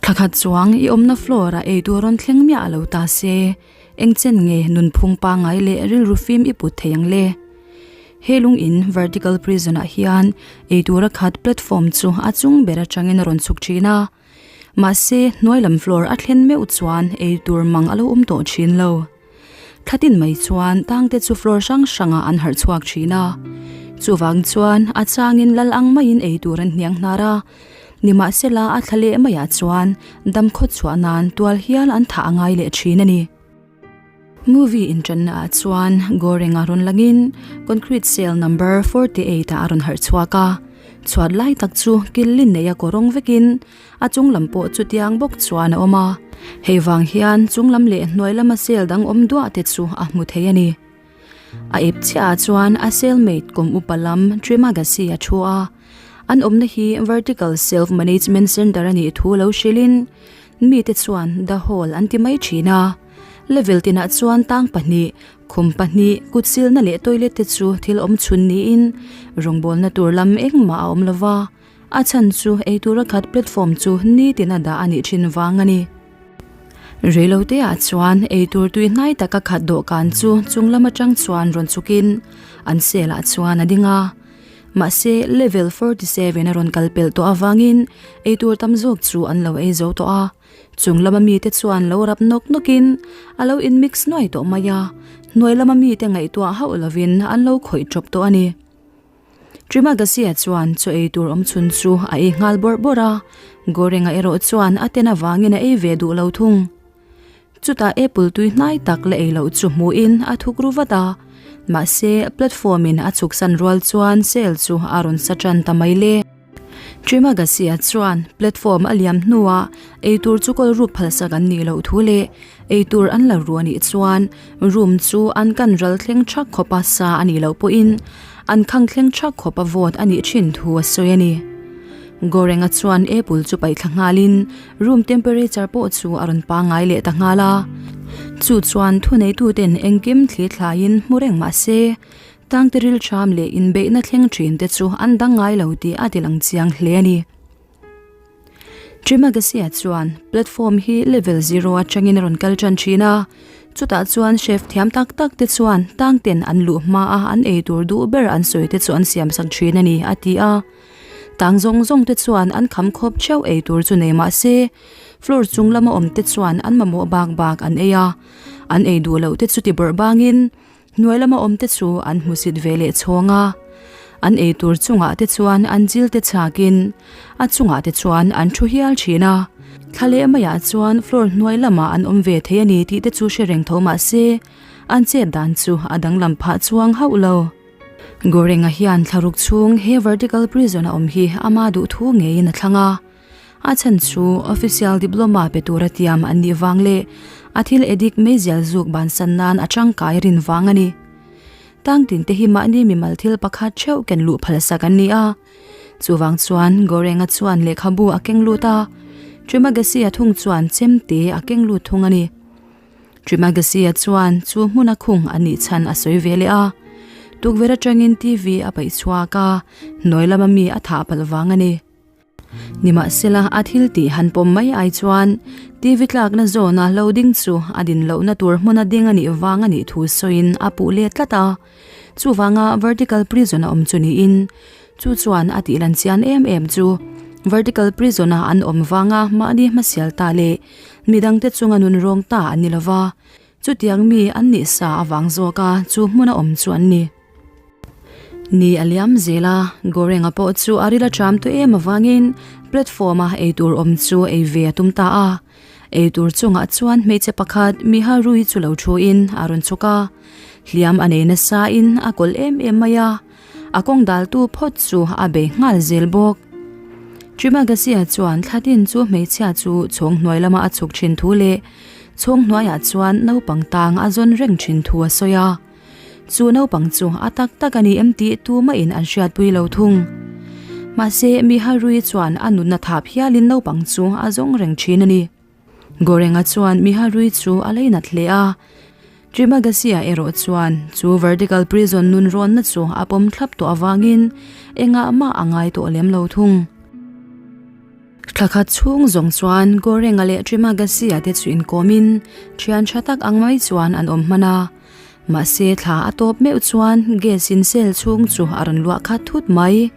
Thlakhat chuang i awmna floor ah eitur rawn thleng miah lo ta se, eng chen nge nunphung pangngai leh rilru fim i put thei ang le? He lung in vertical prison ah hian eitur a khat platform chu a chung ber atangin a rawn chhuk thin a, mahse hnuai lam floor a thlen meuh chuan eitur mang a lo awm tawh thin lo. Thlatin mai chuan tangte chu floor hrang hrangah an harh chhuak thin a, chuvang chuan a changin lal ang maiin eitur an hniang hnar a, nimahsela a thla leh maiah chuan dam khawt chhuah nan tual hial an thah a ngai leh thin a ni. Movie inṭanna ah chuan Gorenga rawn langin concrete cell number 48 ah a rawn harh chhuak a, chhuat lai tak chu kil lin neia kawrawng vekin A chung lam pawh chutiang bawk chuan a awm a, hei vang hian chung lam leh hnuai lama cell dang awm duah te chu a hmu thei a ni. A ep chiahah chuan a cellmate kum upa lam Trimagasi a thu a, an awmna hi Vertical Self Management Centre a nih thu lo hrilhin mite chuan The Hall an ti mai thin a. Level tinah chuan tang pahnih, khum pahnih, kut silna leh toilet te chu thil awm chhun niin rawngbawlna tur lam engmah a awm lova. A chhan chu eitur a khat platform chu nitin a dah a nih thin vang a ni. Reilote ah chuan eitur tui hnai taka khat dawhkan chu chung lam atang chuan rawn chhukin an cell ah chuan a ding a. Mahse level 47 a rawn kal pelh tawh avangin eitur tam zawk chu an lo ei zo tawh a. Chung lama mite chuan lo rap nawk nawkin a lo in mix nuai tawh mai a. Hnuai lama mite ngaihtuah hauh lovin an lo khawih tawp tawh a ni. Trimagasia chuan chaw ei tur awm chhun chu a ei nghal bawrh bawrh a, Gorenga erawh chuan a ten avangin a ei ve duh lo thung. Chutah apple tui hnai tak la ei loh chu hmuhin a thuk ru vat a, mahse platform in a chhuksan rual chuan cell chu a rawn sa tan ta mai le. Trimagasia chuan platform a liam hnuah ei tur chu kawl ruk phalsak an nih loh thu leh ei tur an la ru a nih chuan room chu an kan ral thleng thak khawpa sa a nih loh pawhin an khang thleng thak khawpa vawt a nih thin thu a sawi a ni. Gorenga chuan apple chu paih thla nghalin room temperature pawh chu a rawn pangngai leh ta nghal a. Chu chuan thuneituten engkim thli thlaiin hmu reng mah se Tangte rilṭham leh inbeihna thleng ṭhin te chu an dang ngai lo tih a ti lang chiang hle a ni. Trimagasia chuan platform hi level zero atangin a rawn kal ṭan ṭhin a, chutah chuan chef thiam tak tak te chuan tangten an luh hmaa an ei tur duh ber an sawi te chu an siam sak ṭhin a ni, a ti a. Tang zawng zawng te chuan an kham khawp theuh ei tur chu nei mah se, floor chung lama awm te chuan an mamawh bak bak an ei a, an ei duh loh te chu ti bawrh bangin, Hnuai lama awmte chu an hmusit ve leh chhawng a, an eitur chungah te chuan an chil te chhakin a chungah te chuan an thu hial thin a. Thla leh maiah chuan floor hnuai lamah an awm ve thei a ni tih te chu hre reng tho mah se, an chet dan chu a danglam phah chuang hauh lo. Gorenga hian thlaruk chhung he vertical prison a awm hi ama duhthu ngeiin a thlang a. A chhan chu official diploma pe tura tiam an nih vang leh a thil addict meizial zuk bansan nan a tangkai rin vang a ni. Tangtin te hi mahni mimal thil pakhat theuh ken luh phalsak an ni a. Chuvang chuan Gorenga chuan lehkhabu a keng lut a, Trimagasi-a thung chuan chemte a keng lut thung a ni. Trimagasi-a chuan chu hmuna khung a nih chhan a sawi ve leh a. Tukverh atangin TV a paih chhuak a, hnuai lama mi a thah palh vang a ni. Nimahsela, a thil tih han pawm mai ai chuan TV tlakna zawna lo ding chu a din lohna tur hmuna ding a nih vang a nih thu sawiin a puh let tlat a. Chuvanga vertical prison a awm chu niin, chu chuan a tih lan chian em em chu vertical prison a an awm vanga mahni hmasial ta leh midangte chunga nun rawng ta an ni lova, chutiang mi an nih sa avang zawka chu hmuna awm chu an ni. Ni a liam zel a, Gorenga pawh chu a ril a ṭam tawh em avangin platform a eitur awm chu ei ve a tum ta a. Eitur chungah chuan hmeichhe pakhat Miharui chu lo thuin a rawn chhuk a. Hliam a nei nasa in a kawlh em em mai a, a kawng daltu phawt chu a bei nghal zel bawk. Trimagasia chuan thlatin chu hmeichhia chu chhawng hnuai lama a chhuk thin thu leh chhawng hnuaiah chuan naupang tang a zawn reng thin thu a sawi a. Chu naupang chu a tak tak a ni em tih tumahin an hriatpui lo thung. Mahse, Miharui chuan a nunna thap hialin naupang chu a zawng reng thin a ni. Gorenga chuan Miharui chu a leinat hle a. Trimagasia erawh chuan chu vertical prison nun rawnna chu a pawm thlap tawh avangin engah mah a ngai tawh lem lo thung. Thla khat chhung zawng chuan Gorenga leh Trimagasi-a te chu inkawmin thian tha tak ang mai chuan an awm hman a. Mahse thla a tawp meuh chuan gas in cell chhung chu a rawn luah khat thut mai.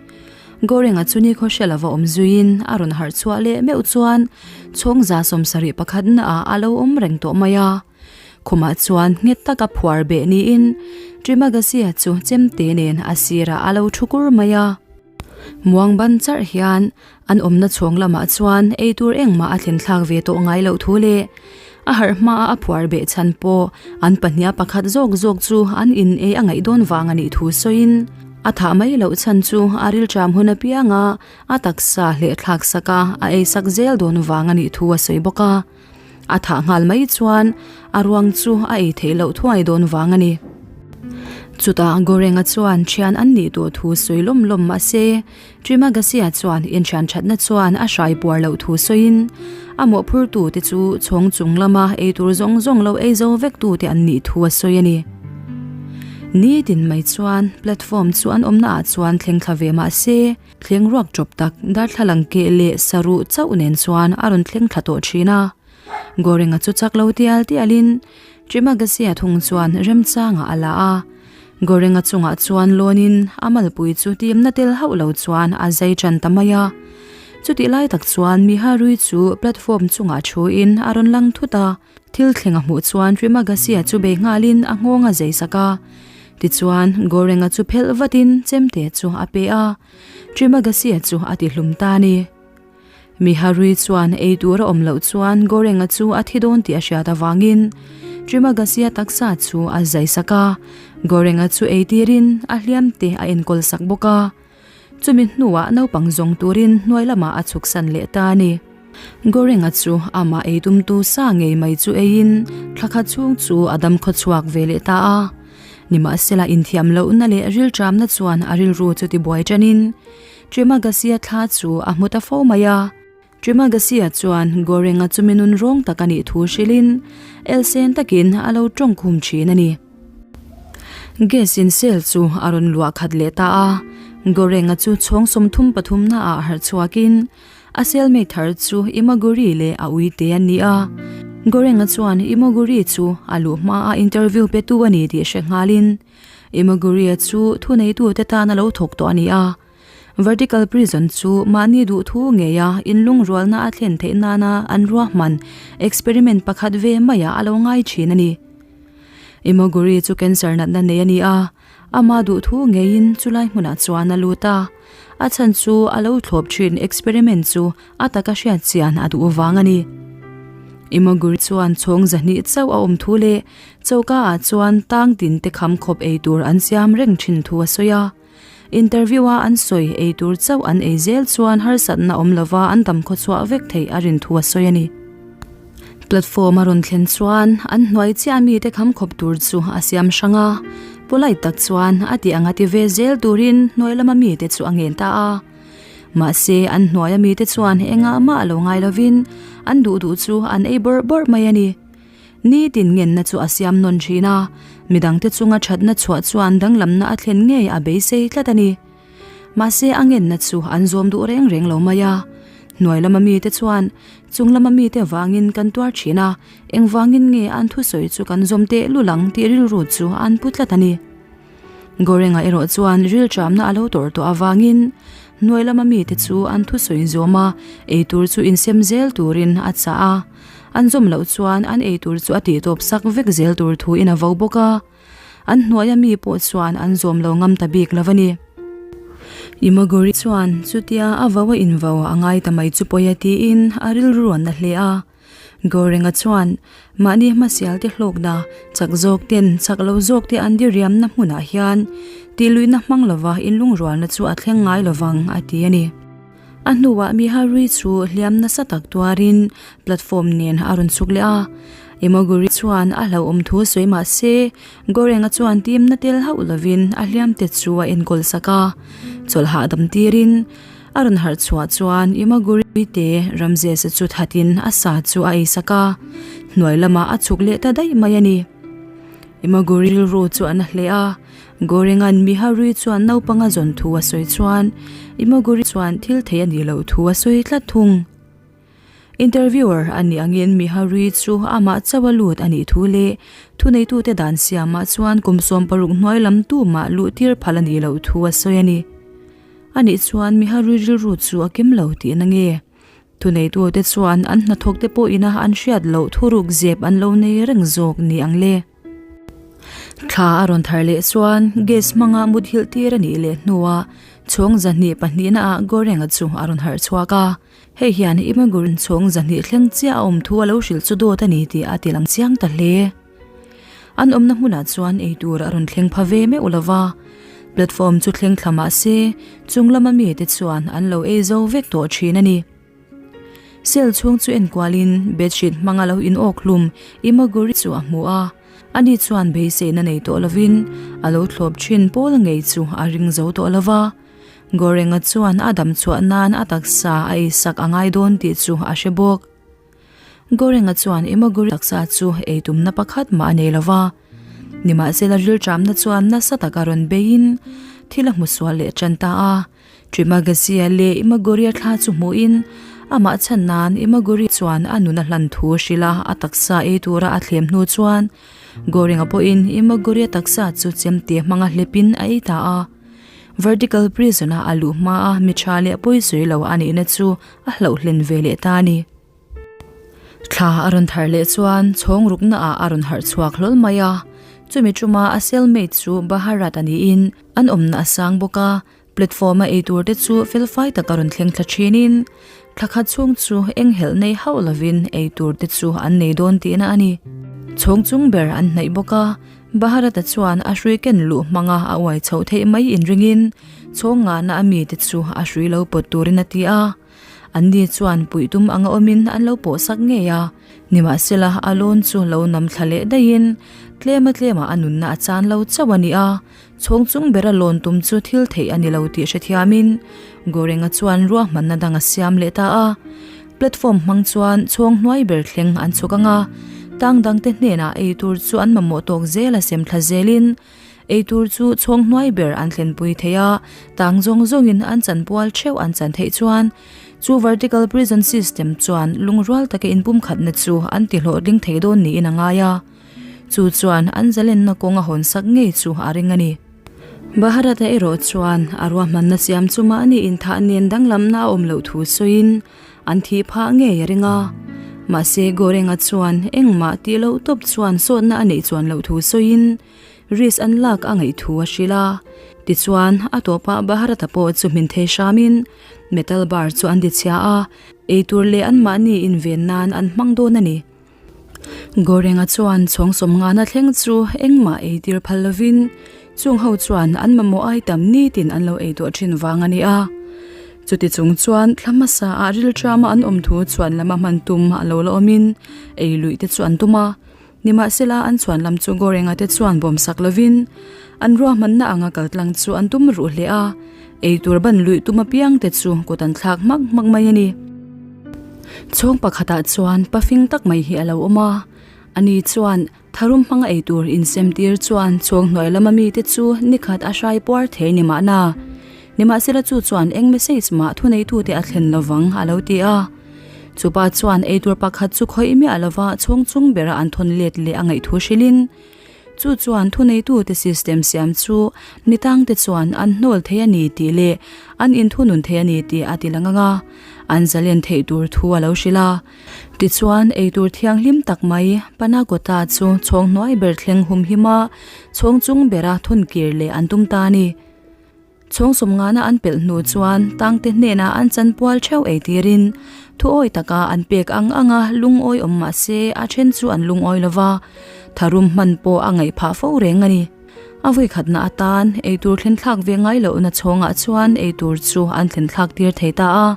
Gorenga chu ni khaw hre lova awm zuiin a rawn harh chhuah leh meuh chuan chhawng 70 pakhatna ah a lo awm reng tawh mai a. Khumah chuan nghet taka phuar beh niin Trimagasi-a chu chemte nen a sirah a lo thu kur mai a. Muang ban charh hian an awmna chhawng lamah chuan ei tur engmah a thlen thlak ve tawh ngai loh thu leh a harh hmaa a phuar beh chhan pawh an pahniha pakhat zawk zawk chu an in ei a ngaih dawn vang a nih thu sawiin a thah mai loh chhan chu a rilṭam hun apianga a taksa hleh thlak sak a, a ei sak zel dawn vang a nih thu a sawi bawk a. A thah nghal mai chuan a ruang chu a ei theih loh thuai dawn vang a ni. Chutah Gorenga chuan thian an nih tawh thu sawi lawm lawm mah se, Trimagasia chuan inthian thatna chuan a hrai puar loh thu sawiin a mawhphurtu te chu chhawng chung lama ei tur zawng zawng lo ei zo vek tu te an nih thu a sawi a ni. Nitin mai chuan platform chu an awmna ah chuan thleng thla ve mah se, Thleng ruak ṭawp tak darthlalang keh leh saruh chauh nen chuan a rawn thleng thla tawh ṭhin a. Gorenga chu chak lo tial tialin Trimagasia thung chuan remchangah a la a. Gorenga chungah chuan lawnin a malpui chu timna tel hauh lo chuan a zai ṭan ta mai a. Chutih lai tak chuan Miharui chu platform chungah thuin a rawn lang thut a. Thil thleng a hmuh chuan Trimagasia chu bei nghalin a nghawng a zei sak a. Tichuan, Gorenga chu phelh vatin chemte chu a pe a, Trimagasia chu a ti hlum ta a ni. Miharui chuan ei tur a awm loh chuan Gorenga chu a thi dawn tih a hriat avangin Trimagasia taksa chu a zai sak a, Gorenga chu ei tirin a hliam te a enkawl sak bawk a. Chumi hnuah naupang zawng turin hnuai lamah a chhuksan leh ta a ni. Gorenga chu amah ei tumtu sa ngei mai chu eiin thla khat chhung chu a dam khaw chhuak ve leh ta a. Nimahsela inthiam lohna leh rilṭamna chuan a rilru chu tibuai ṭanin Trimagasia thla chu a hmu ta fo mai a. Trimagasia chuan Gorenga chu mi nun rawng tak a nih thu hrilhin elsen takin a lo ṭawng khum ṭhin a ni. Gas in cell chu a rawn luah khat leh ta a. Gorenga chu chhawng 33 naah harh chhuakin A cellmate thar chu Imaguri leh a uite an ni a. Gorenga chuan Imaguri chu a luh hmaa interview petu a ni tih hre nghalin Imaguri-a chu thuneitute tan a lo thawk tawh a ni a. Vertical prison chu mahni duhthu ngeia inlungrualna a thlen theih nana an ruahman experiment pakhat ve maiah a lo ngai thin a ni. Imaguri chu cancer natna nei a ni a. Ama duhthu ngeiin chulai hmunah chuan a lut a, a chhan chu a lo thlawp thin experiment chu a taka hriat chian a duh vang a ni. Imaguri chuan chhawng 200 chauh a awm thu leh choka ah chuan tang tin te kham khawp ei tur an siam reng thin thu a sawi a. Interview a an sawi ei tur chauh an ei zel chuan harsatna awm lova an dam khawchhuah vek theih a rin thu a sawi a ni. Platform a rawn thlen chuan an hnuai chiah mite kham khawp tur chu a siam hrang a, polite tak chuan a tih anga ti ve zel turin hnuai lama mite chu a ngen ta a. Mahse an hnuaia mite chuan engah mah lo ngai lovin an duh duh chu an ei bawrh bawrh mai a ni. Nitin ngenna chu a siam nawn thin a, midangte chunga thatna chhuah chuan danglamna a thlen ngei a beisei tlat a ni. Mahse a ngenna chu an zawm duh reng reng lo mai a. Hnuai lama mite chuan chung lama mite vangin kan tuar thin a, engvangin nge an thusawi chu kan zawm teh lul ang tih rilru chu an pu tlat a ni. Gorenga erawh chuan rilṭamna a lo tawrh tawh avangin hnuai lama mite chu an thusawi zawm a, eitur chu insem zel turin a chah a. An zawm loh chuan an eitur chu a tihtawp sak vek zel tur thuin a vo bawk a. An hnuaia mi pawh chuan an zawm lo ngam ta bik lo a ni. Imaguri chuan chutia a vo a invo a ngai ta mai chu pawi a tiin a rilru an la hle a. Gorenga chuan mahni hmasial te hlawkna chak zawk ten chak lo zawk te an diriamna hmunah hian tihluihna hmang lova inlungrualna chu a thleng ngai lovang a ti a ni. A hnuah Miharui chu hliam nasa tak tuarin platform nen a rawn chhuk leh a. Imoguri chuan a hlauhawm thu sawi mah se, Gorenga chuan timna tel hauh lovin a hliam te chu a enkawl sak a. Chawlh hahdam tirin a rawn harh chhuah chuan Imoguri te Ramzesa chu thatin a sa chu a ei sak a, hnuai lamah a chhuk leh ta daih mai a ni. Imoguri rilru chu a na hle a. Gorengan Miharui chuan naupanga zawn thu a sawi chuan Imoguri chuan thil thei a nih loh thu a sawi tlat thung. Interviewer a nih angin Mihari chu amah chauh a lut a nih thu leh thuneitute dan siamah chuan kum 60 hnuai lam tumah luh tir phal a nih loh thu a sawi a ni. A nih chuan Mihari rilru chu a kim lo tihna nge? Thuneitute chuan an hnathawkte pawhina an hriat loh thuruk zep an lo nei reng zawk ni ang le. Thla a rawn thar leh chuan gas hmanga muthilh tir a nih leh hnuah chhawng zahnih pahnihna ah Gorenga chu a rawn harh chhuak a. Hei hian Imagurin chhawng zahnih thleng chiah a awm thu a lo hrilh chu dawt a ni tih a ti lang chiang ta hle. An awmna hmunah chuan eitur a rawn thleng pha ve meuh lo va, platform chu thleng thla mah se chung lama mite chuan an lo ei zo vek tawh thin a ni. Cell chhung chu enkualin bedsheet hmanga lo inawk hlum Imaguri chu a hmu a, ani chuan beiseina nei tawh lovin a lo thlawp thin pawl ngei chu a ring zo tawh lo va. Gorenga chuan a dam chhuah nan a taksa a eisak a ngai dawn tih chu a hre bawk. Gorenga chuan Imaguri taksa chu ei tumna pakhat mah a nei lo va, nimahsela rilṭamna chuan nasa taka rawn beiin thil a hmu sual leh ṭan ta a. Trimagazia leh Imagoria thla chu hmuhin amah chhan nan Imagori chuan a nun a hlan thu a hrilh a, a taksa ei tura a thlem hnu chuan Gorenga pawhin Imagoria taksa chu chemte hmanga hlepin a ei ta a. Vertical prison-a a luh hmaa mi tha leh pawisawi lo a nihna chu a hlauhlen ve leh ta a ni. Thla a rawn thar leh chuan chhawng rukna ah a rawn harh chhuak hlawl mai a, chumi tuma a cellmate chu Baharat a niin an awmna a sang bawk a, Platform a eitur te chu felfai taka rawn thleng thla thinin thla khat chhung chu eng helh nei hauh lovin eitur te chu an nei dawn tihna a ni. Chhawng chung ber an hnaih bawk a, Bharata chuan a hrui ken luh hmanga a uai chhoh theih mai inringin chhawng ngahna a mite chu a hrui lo pawt turin a ti a. Anni chuan puih tum anga awmin an lo pawh sak ngei a, nimahsela a lawn chu lo nam thla leh daihin tlema tlema a nunna a chan lo chauh a ni a. Chhawng chung bera lawn tum chu thil theih a ni lo tih hrethiamin Gorenga chuan ruahmanna dang a siam leh ta a. Platform hmang chuan chhawng hnuai ber thleng an chhuk ang a, tang dangte hnenah ei tur chu an mamawh tawk zel a sem thla zelin ei tur chu chhawng hnuai ber an thlenpui thei a, tang zawng zawngin an chanpual theuh an chan theih chuan chu vertical prison system chuan lungrual taka inpumkhatna chu an tihlawhtling thei dawn niin a ngai a. Chu chuan an zalenna kawng a hawn sak ngei chu a ring a ni. Bharata erawh chuan a ruahmanna siam chu mahni inthah nen danglamna a awm loh thu sawiin an thih phah ngei a ring a. Mahse Gorenga chuan engmah tih loh tawp chuan sawtna a neih chuan loh thu sawiin risk an lak a ngaih thu a hrilh a. Tichuan a tawpah Bharata pawh chu hmin thei hramin metal bar chu an tichhia a, eitur leh anmahni inven nan an hmang dawn a ni. Gorenga chuan chhawng sawmngana thleng chu engmah ei tir phal lovin chung ho chuan an mamawh ai tam nitin an lo ei tawh thin vang a ni a. Chuti chung chuan thla hmasa ah rilṭama an awm thu chhuan lama hman tum a lo la awmin ei luih te chu an tum a. Nimahsela an chhuan lam chu Gorenga te chuan bawm sak lovin an ruahmanna anga kaltlang chu an tum ruh hle a. Ei tur ban luih tum apiang te chu kut an thlak hmak hmak mai a ni. Chhawng pakhatah chuan pafing tak mai hi a lo awm a, ani chuan tharum hmanga ei tur insem tir chuan chhawng hnuai lama mite chu nikhat a hrai puar thei ni mahna. Nimahsela chu chuan eng message mah thuneitute a thlen lovang a lo ti a. Chupa chuan ei tur pakhat chu khawih miah lova chhawng chung bera an thawn let leh a ngaih thu hrilhin, Chu chuan thuneitute system siam chu mi tangte chuan an hnawl thei a ni tih leh an inthunun thei a ni tih a ti lang ang a, an zalen theih tur thu a lo hrilh a. Tichuan, eitur thianghlim tak mai Panagota chu chhawng hnuai ber thleng humhim a, chhawng chung bera thunkir leh an tum ta a ni. Chhawng sawmngana an pelh hnu chuan tangte hnenah an chanpual theuh ei tirin thuawi taka an pek ang anga lungawi awm mah se a then chu an lungawi lo va, tharum hman pawh a ngaih phah fo reng a ni. A vawikhatna atan eitur thlen thlak ve ngai lohna chhawngah chuan eitur chu an thlen thlak tir thei ta a.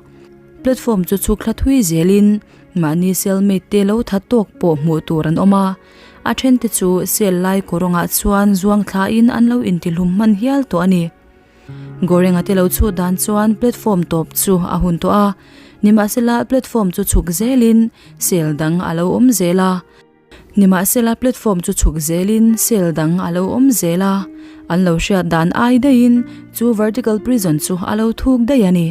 Platform chu chhuk thla thui zelin mahni cellmate te lo tha tawk pawh hmuh tur an awm a. A thente chu cell lai kawrawngah chuan zuang thlain an lo intihlum hman hial tawh a ni. Gorenga te lo chhut dan chuan platform tawp chu a hun tawh a, nimahsela platform chu chhuk zelin cell dang a lo awm zel a. Nimahsela platform chu chhuk zelin cell dang a lo awm zel a, an lo hriat dan ai daihin chu vertical prison chu a lo thuk daih a ni.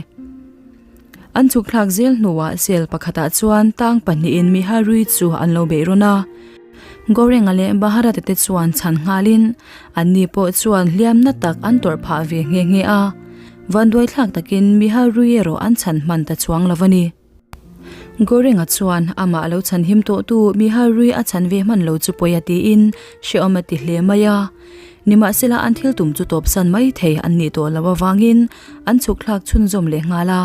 An chhuk thlak zel hnuah cell pakhatah chuan tang pahnihin Miharui chu an lo beih rawn a. Gorenga leh Baharate te chuan chhan nghalin anni pawh chuan hliamna tak an tawrh phah ve nghe nghe a. Vanduai thlak takin Miharui erawh an chhan hman ta chuang lo a ni. Gorenga chuan amah lo chhan him tawhtu Miharui a chhan ve hman lo chu pawi a tiin hrehawm a ti hle mai a. Nimahsela an thil tum chu tawpsan mai thei an nih tawh loh avangin an chhuk thlak chhunzawm leh nghal a.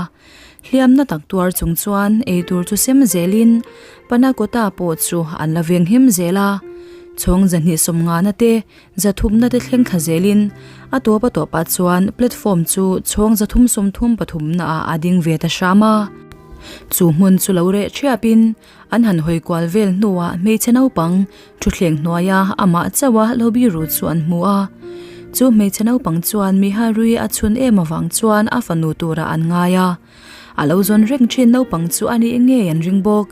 Hliamna tak tuar chung chuan eitur chu sem zelin Panakota pawh chu an la veng him zel a. Chhawng zahnih sawmngana te zathumna te thleng thla zelin a tawp a tawpah chuan platform chu chhawng zathum sawmthum pathumna ah a ding ve ta hram a. Chu hmun chu lo reh thiapin An han hawi kual vel hnuah hmeichhe naupang thutthleng hnuaia amah chauha lo biru chu an hmu a. Chu hmeichhe naupang chuan Miharui a chhun em avang chuan a fanu turah an ngai a. A lo zawn reng thin naupang chu a nih ngei an ring bawk.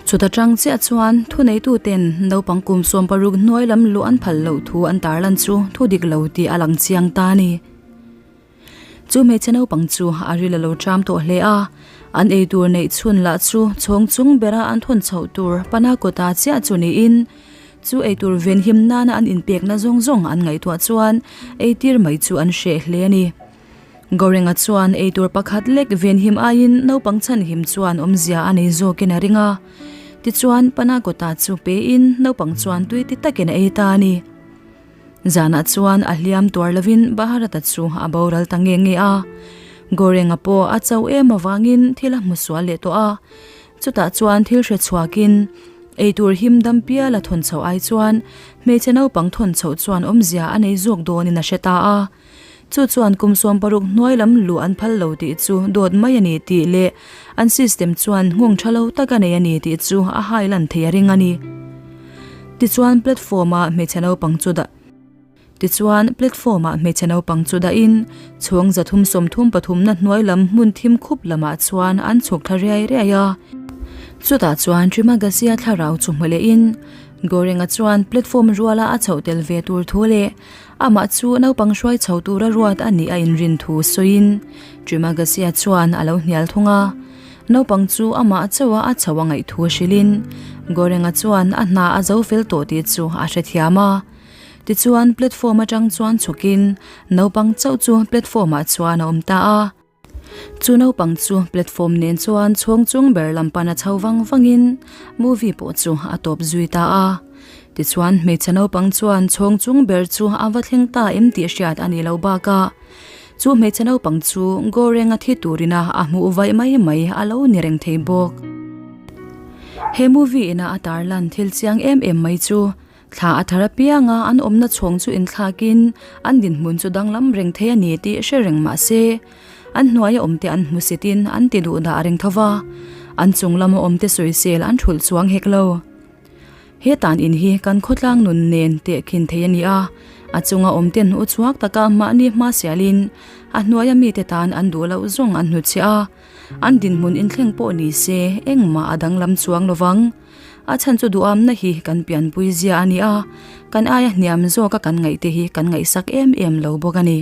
Chuta tang chiah chuan thuneituten naupang kum 16 hnuai lam luh an phal loh thu an tarlan chu thu dik lo tih a lang chiang ta a ni. Chu hmeichhe naupang chu a ril a lo ṭam tawh hle a, an ei tur neih chhun lah chu chhawng chung bera an thawn chhoh tur pana kawta chiah chu niin chu ei tur venhim nana an inpekna zawng zawng an ngaihtuah chuan ei tir mai chu an hreh hle a ni. Gorenga chuan ei tur pakhat lek venhim aiin naupang chhanhim chuan awmzia a nei zawkin a ring a, tichuan pana kawta chu pein naupang chuan tui ti takin a ei ta a ni. Zanah chuan a hliam tuar lovin Bharata chu a boral ta nge nge a. Gorenga pawh a cho em avangin thil a hmu sual leh tawh a. Chutah chuan thil hre chhuakin eitur him dam pial a thawn chhoh ai chuan hmeichhe naupang thawn chhoh chuan awmzia a nei zawk dawnin a hre ta a. Chu chuan kum 60 hnuai lam luh an phal lo tih chu dawt mai a ni tih leh an system chuan nghawng tha lo tak a nei a ni tih chu a hai lan thei a ring a ni. Tichuan platform-a hmeichhe naupang chu dah Tichuan platform-ah hmeichhe naupang chu dahin chhawng 330 pathumna hnuai lam hmun thim khup lamah chuan an chhuk thla riai riai a. Chutah chuan Trimagasia thlarau chu hmu lehin Gorenga chuan platform ruala a chhoh tel ve tur thu leh Amah chu naupang hruai chho tura ruat a nih a inrin thu sawiin Trimagasia chuan a lo hnial thung a. Naupang chu amah chauha a chho a ngaih thu hrilhin Gorenga chuan a hna a zo fel tawh tih chu a hrethiam a. Tichuan platform atang chuan chhukin naupang chauh chu platform ah chuan a awm ta a. Chu naupang chu platform nen chuan chhawng chung ber lam pan a chho vang vangin movie pawh chu a tawp zui ta a. Tichuan hmeichhe naupang chuan chhawng chung ber chu a va thleng ta em tih hriat a nih loh bakah chu hmeichhe naupang chu Gorenga thi turina a hmuh vaih mai mai a lo ni reng thei bawk. He movie ina a tarlan thil chiang em em mai chu Thla a thar apianga an awmna chhawng chu inthlakin an dinhmun chu danglam reng thei a ni tih hre reng mah se, an hnuaia awmte an hmusitin an ti duh dah reng tho va, an chung lama awmte sawisel an thulh chuang hek lo. He tan in hi kan khawtlang nun nen tehkhin thei a ni a, a chunga awmten u chhuak taka mahni hma sialin a hnuaia mite tan an duh loh zawng an hnutchhiah a, an dinhmun inthleng pawh ni se engmah a danglam chuang lovang. A chhan chu duhamna hi kan pianpui zia a ni a, kan aia hniam zawka kan ngaihte hi kan ngaihsak em em lo bawk a ni.